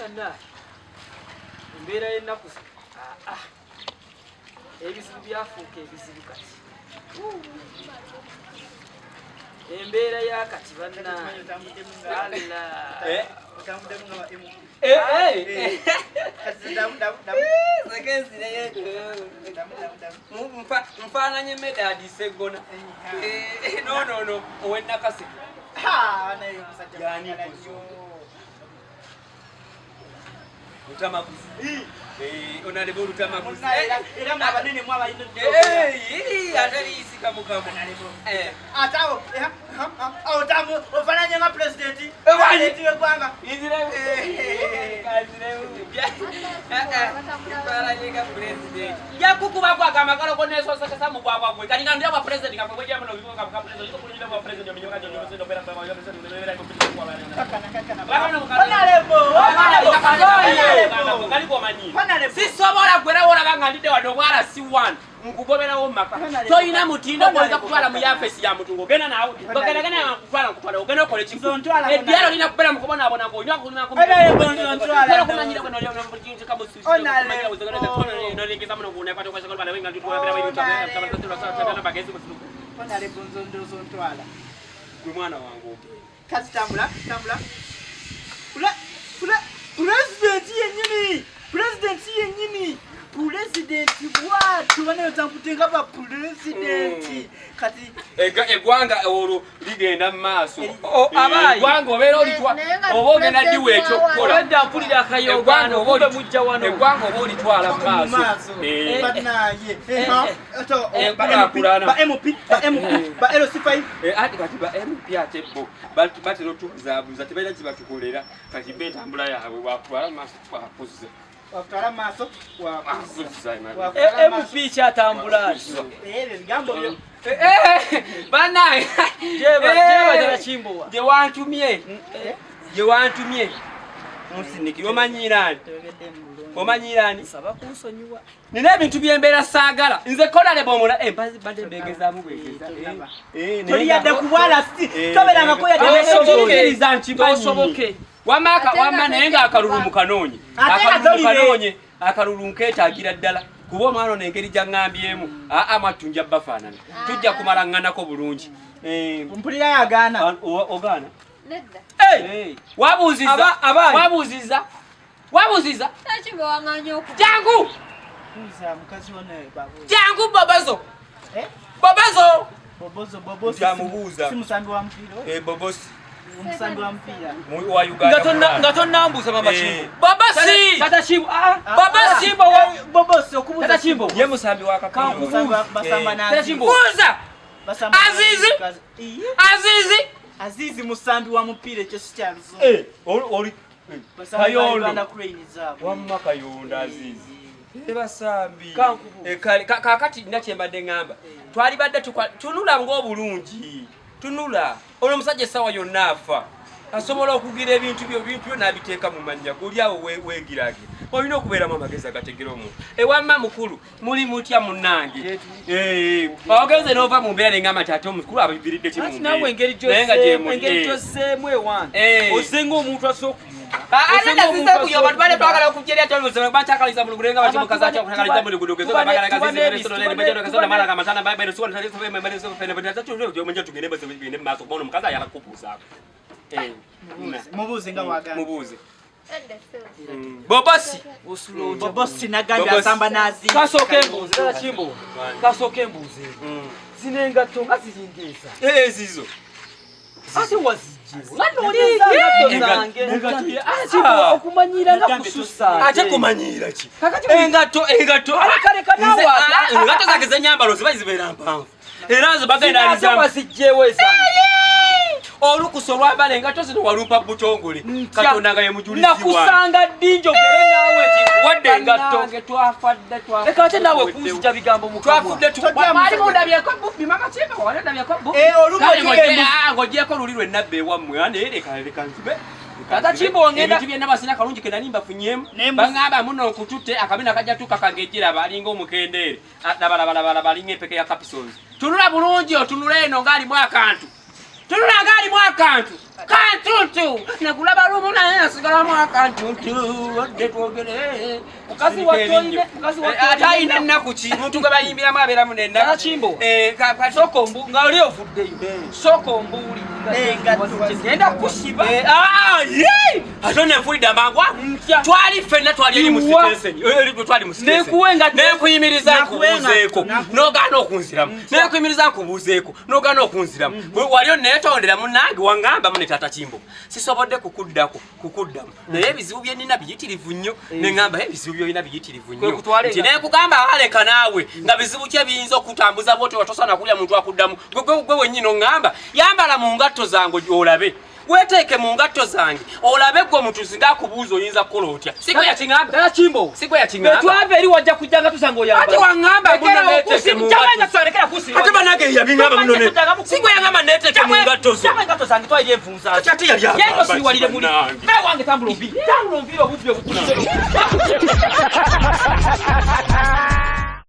Bannange, embeera y'ennaku zino, ah, ah. Ebizibu byafuuka ebizibu kati. Embeera ya kati bannange. Allah. Eh? Otambuddemu nga ba MP. Eh, eh. Kati damu damu damu. Damu damu damu. Nfaananye Medadi Sseggona. Eh, no no no, ow'e Nakaseke. Ha, naye omusajja Yani mwagala kuzo. nnyo. Lutamaguzi. Eh, onalebo Lutamaguzi. Munnaye era mwe abanene mwe abalina Eh, ate liyisika mukama. Eh. Ate awo, eh, ha, ha, awo tamu ofaananye nga pulezidenti. Eh, wani? Pulezidenti w'eggwanga. Iziremu. Eh. Kaziremu. Nfaananye nga pulezidenti. Yakukuba gwaka amakalo goneesosokesa mu gwagwa gwe. Kati nga ndira bwa pulezidenti nga gwe gwejjamu n'obivuga nga pulezidenti. Oyinza okulinnya bwa pulezidenti omenye nga gy'oli pulezidenti obeera bwa pulezidenti obeera bwa Kakana, kakana. Honorable. Honorable, honorable. Honorable. Sisobola gwera wolaba nga ndidde wadde obwala si one nkugoberawo mumaka. Honorable. Toyina mutindo gwoyinza Honorable. kutwala mu yafesi ya muntu ng'ogenda naawe ogendagenda nkutwala nkutwala ogenda okola Nzo ntwala. Eddiyalo lina kubeera mu kubonaabona ng'olina Honorable, nzo ntwala. Honorable, nzo ndowooza ontwala. Gwe mwana wange ogenda. Kati tambula, tambula. Pulezidenti yennyini, pulezidenti yennyini, pulezidenti bwatyo banaye otambudde nga ba pulezidenti. Kati Eggwanga olwo ligenda mu maaso. Oh, abayi. Eggwanga obeera olitwa Naye nga oba ogenda ddiwa president ekyokukola. Obwedda mpulira Eggwanga akayogaano oba kumbe oli- mujja wano. Eggwanga oba olitwala mu mu maaso. maaso. Eh, Banaye. Eh, Ha, eh. to, Eh, ba MP, nkulaakulana. ba MP, ba MP, ba LC5. Eh, ati kati ba MP ate bo batera otubuzaabuza, tebalina kyebatukolera. Kati bo entambula yaabwe bwakutwala mu maaso bwakuzza. Wakutwala mu maaso, wakuzza. Wakuzza emabega. Wakutwala mu maaso. MP kyatambula atyo. Eh, ebyo ebigambo byo. Eh, eh, bannange. Jeba Eh, jeba Kimbowa. Gye wantumye, gye wantumye musinikire, omanyiiraani? Omanyiiraani? Nsaba kunsonyiwa. Nina ebintu byembeera saagala nze konaleba omula badde mbegezaamu bwegeza. Eh, eh, naye Toli yadde nga- ku bwala si. Eh, Tobeerangako yadde eh, Tosoboke. Nkimanyi. Tosoboke. Wamma Ate wamma nga naye ng'akalulu mukanoonye. Ate nga Akalulu toli mukanoonye, akalulu nkeetaagira ddala kuba omwana ono engeri gyaŋŋambyemu aa mwattu nja bafaanana tujja kumala ŋŋanako bulungi. Eh, Mpulira yagaana. ogaana? Nedda. Eh, wabuuziza Abayi. wabuuziza wabuuziza. Lwaki bwe waŋŋaanye okuva? Jangu. Buuza mukazi wo naye babuuza. Jangu bobozo. Eh? Bobozo. Bobozo, Bobozo. Njamubuuza. Si musambi wa mupiira oyo? Eh, bobosi Omusambi wa mupiira. wa Uganda. Nga tonnambuuza mama Eh, Kimbo. Bobosi. Tata Kimbo, ah, ah. Bobosi. Kimbo wa Bobosi okubuuza. Tata Kimbo. Ye musambi wa kapiira. Omusambi wa- basamba Eh. n'Azizi. Tata Kimbo. Buuza. Basamba Azizi. n'Azizi. Iye. Azizi. Azizi musambi wa mupiira, ekyo si kya luzungu. Eh, oli Basambi ba Kayondo. Uganda Cranes abo. Wamma Kayondo Azizi ebasambi. Kankubuuza. Kaakati nina kyembadde ŋŋamba, twalibadde tunula ng'obulungi, tunula ono omusajja essaawa yonna afa, asobola okugira ebintu byo bintu byo n'abiteeka mu mannya goli awo weegiragira. Olina okubeeramu amagezi agategera omuntu. Ewamma mukulu, muli mutya munnange? Eh, ogenze n'ova mu mbeera neŋŋamba nti ate omukulu abiviridde ki mu Anti naawe mbeera? engeri Naye nga gye muli, engeri eh. gy'ozzeemu ewange. Eh. Ozze ng'omuntu azze okuyomba. Ah, Ozze ate ng'omuntu nasize kuyoba azze tubadde okuyomba. twagala okujja eri ate oluzima bakyakaliza mu luguudo nga Abantu bakimukazi ate okutakaliza mu luguudo gezo bagala gazizi bere sono ne bajja kasono mala kamatana bere sono tali sono bere sono fene bere tatu yo mwenye tugende bese tugende mu maaso kubona omukazi ayala kukubuuzaako. Eh, Mubuuze nga wagaana. Mubuuze. Nedda, ssebo. Bobosi. Osula otya? Bobosi nagambye Bobosi. asamba n'Azizi. Kasooke mbuuze, Tata Kimbo. Kasooke mbuuze. Zino engatto nga ziringa eza. Eh, zizo. Ate wazijje. Nga noli engatto zange. Engatto Kimbo, okumanyira nga Nagambye kususa. Ate kumanyiira ki? Kakati Engatto engatto. Kale, kale, Nze, naawe ah, engatto zange zenyambalo ziba zibeera mpanvu. Era nze bagenda Zino ate alizamu. wazijjewo ezange. Olukusa olwambala engatto zino walumpa butongole. Katonda nga ye mujulizi wange. Nakusanga ddi njogere naawe nti wadde engatto? Bannange, twafadde twafudde. Leka ate naawe kunzija bigambo mu kamwa. Twafudde Tojja wali musajja. mundabyeko bubbi mama Kimba, wali ondabyeko bubbi? Eh, olumu Kale okiga embuzi. ng'ogyeko luli lwe nabba ewammwe, ah, naye leka leka nzibe. Tata Kimbo, ongenda- Ebintu bye nabasina kalungi ke nali mbafunyeemu. N'embuzi. Baŋŋamba muno nkututte akabina kajja tuuka kangejjiraba alinga omukendeere. Ah, labalabalabalaba alinga empeke ya Capisons. Tunula bulungi otunula eno ng'alimu akantu. Tunula ng'alimu akantu. Kantuntu. Nakulaba lumu naye Nasigalamu akantuntu odde twogere. Mukazi wattu olina- mukazi wattu Ate olina- alina ennaku ki? Muntu gwe bayimbiramu abeeramu n'ennaku. Tata Kimbo. Eh, Sooka ombu nga oli ovuddeyo. Sooka ombuulire. Genda kusiba. Eh, ah, yee! Ate nenfulidde amangu ago. Ntya. Twali ffenna twali eri mu Iwa. sitenseni. Eh, eri twali mu sitenseni. Nekuwa engatto. Nenkuyimiriza Nakuwa nkubuuzeeko. engatto. N'ogaana okunziramu. Nenkuyimiriza nkubuuzeeko. N'ogaana okunziramu. Bwe wali onneetondera munnange waŋŋamba mune taata Kimbo. Sisobodde kukuddako, kukuddamu. Naye ebizibu bye nnina biyitirivu nnyo. Ne ŋŋamba ebizibu by'olina biyitirivu Kwe nnyo. kutwala Nti engatto. nenkugamba aleka naawe nga bizibu ki ebiyinza okutambuza bw'otyo tosaana kulya muntu akuddamu. Gwe gwe gwe wennyini oŋŋamba yambala mu ngatto zange olabe. Weeteeke mu ngatto zange olabe gwe omuntu singa akubuuza oyinza kukola otya. Si gwe yakiŋŋamba? Tata Kimbo. Si gwe yakiŋŋamba? Twava eri wajja kujja nga tusanga oyambala. Ate waŋŋamba Lekera muno neeteeke okusiba. mu ngatto. Jamani nga lekera kusiba. Ate bannange yabiŋŋamba muno ne. Si gwe yaŋŋamba neeteeke mu ngatto zo. Jamani engatto zange twali enfunza. Ate ate yali agamba Yego siriwalire muli. ki bannange? Be wange tambula ombi. Tambula ombi obubbi obukulisero.